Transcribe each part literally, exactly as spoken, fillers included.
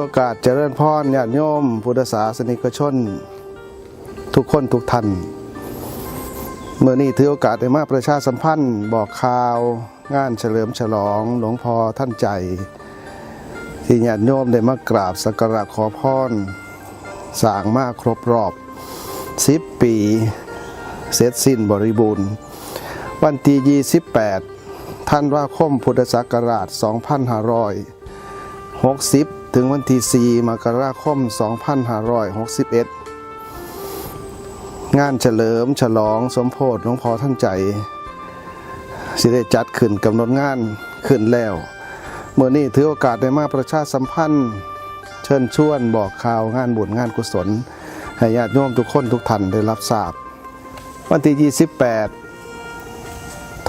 โอกาสเจริญพรญาติโยมพุทธศาสนิกชนทุกคนทุกท่าน มื้อนี้ถือโอกาสได้มาประชาสัมพันธ์บอกข่าวงานเฉลิมฉลองหลวงพ่อทันใจ ที่ญาติโยมได้มากราบสักการะขอพร สร้างมาครบรอบ สิบ ปี เสร็จสิ้นบริบูรณ์ วันที่ ยี่สิบแปด ธันวาคม พุทธศักราช สองพันห้าร้อยหกสิบ ถึงวันที่ สี่ มกราคม สองพันห้าร้อยหกสิบเอ็ด งานเฉลิมฉลองสมโภชหลวงพ่อทันใจ สิได้จัดขึ้นกำหนดงานขึ้นแล้ว มื้อนี้ถือโอกาสได้มาประชาสัมพันธ์ เชิญชวนบอกข่าวงานบุญงานกุศล ให้ญาติโยมทุกคนทุกท่านได้รับทราบ วันที่ ยี่สิบแปด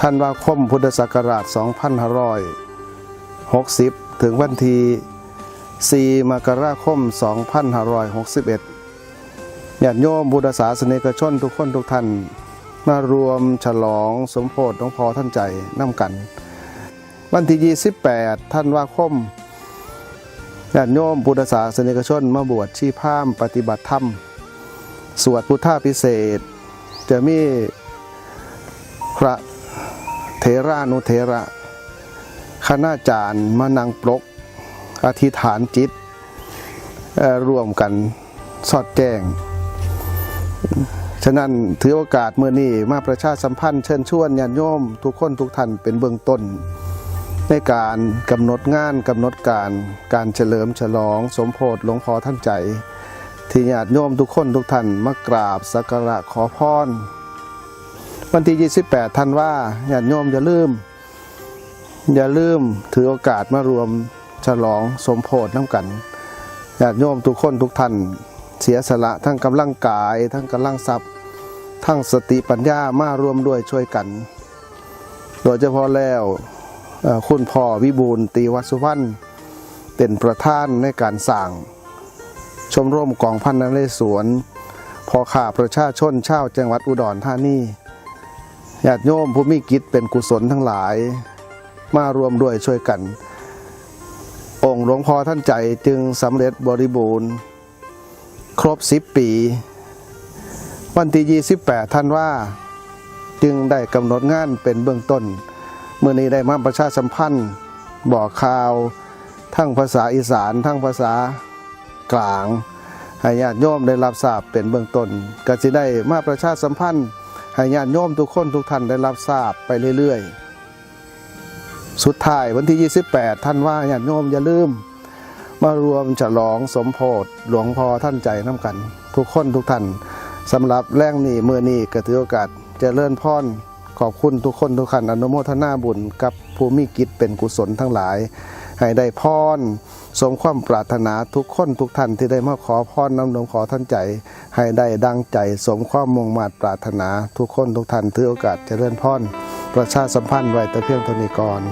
ธันวาคม พุทธศักราช สองพันห้าร้อยหกสิบ ถึงวันที่ สี่ มกราคม สองพันห้าร้อยหกสิบเอ็ด ญาติโยมพุทธศาสนิกชนทุกคนทุกท่าน มารวมฉลองสมโภชหลวงพ่อทันใจนำกัน วันที่ ยี่สิบแปด ธันวาคม ญาติโยมพุทธศาสนิกชนมาบวชชีพราหมณ์ปฏิบัติธรรม สวดพุทธาภิเษก จะมีพระเถรานุเถระ คณาจารย์มานั่งปลก อธิษฐานจิต เอ่อ ร่วมกันสอดแจ้ง ฉะนั้นถือโอกาสมื้อนี้มาประชาสัมพันธ์เชิญชวนญาติโยมทุกคนทุกท่านเป็นเบื้องต้น ในการกำหนดงานกำหนดการ การเฉลิมฉลองสมโภชหลวงพ่อทันใจ ที่ญาติโยมทุกคนทุกท่านมากราบสักการะขอพร วันที่ ยี่สิบแปด ธันวา ญาติโยมอย่าลืม อย่าลืมถือโอกาสมารวมฉลองสมโภชนำกัน ญาติโยมทุกคนทุกท่านเสียสละทั้งกำลังกาย ทั้งกำลังทรัพย์ ทั้งสติปัญญามารวมด้วยช่วยกัน โดยเฉพาะแล้ว เอ่อ คุณพ่อวิบูลย์ ตีวสุวรรณ เป็นประธานในการสร้าง ชมรมกองพันนเรศวร พ่อข้าประชาชนชาวจังหวัดอุดรธานี ญาติโยมผู้มีจิตเป็นกุศลทั้งหลาย มารวมด้วยช่วยกัน องค์หลวงพ่อทันใจจึงสำเร็จบริบูรณ์ ครบ สิบ ปี วันที่ ยี่สิบแปด ธันวา จึงได้กำหนดงานเป็นเบื้องต้น มื้อนี้ได้มาประชาสัมพันธ์ บอกข่าว ทั้งภาษาอีสาน ทั้งภาษากลาง ให้ญาติโยมได้รับทราบเป็นเบื้องต้น ก็สิได้มาประชาสัมพันธ์ ให้ญาติโยมทุกคนทุกท่านได้รับทราบไปเรื่อยๆ สุดท้ายวันที่ ยี่สิบแปด ธันวา ญาติโยมอย่าลืม มารวมฉลองสมโภชหลวงพ่อทันใจนำกัน ทุกคนทุกท่าน สำหรับแลงนี้มื้อนี้ก็ถือโอกาสเจริญพร ขอบคุณทุกคนทุกท่าน อนุโมทนาบุญกับผู้มีจิตเป็นกุศลทั้งหลาย ให้ได้พรสมความปรารถนาทุกคนทุกท่านที่ได้มาขอพรนำหลวงพ่อทันใจ ให้ได้ดังใจสมความมุ่งมาดปรารถนา ทุกคนทุกท่านถือโอกาสเจริญพร ประชาสัมพันธ์ไว้แต่เพียงเท่านี้ก่อน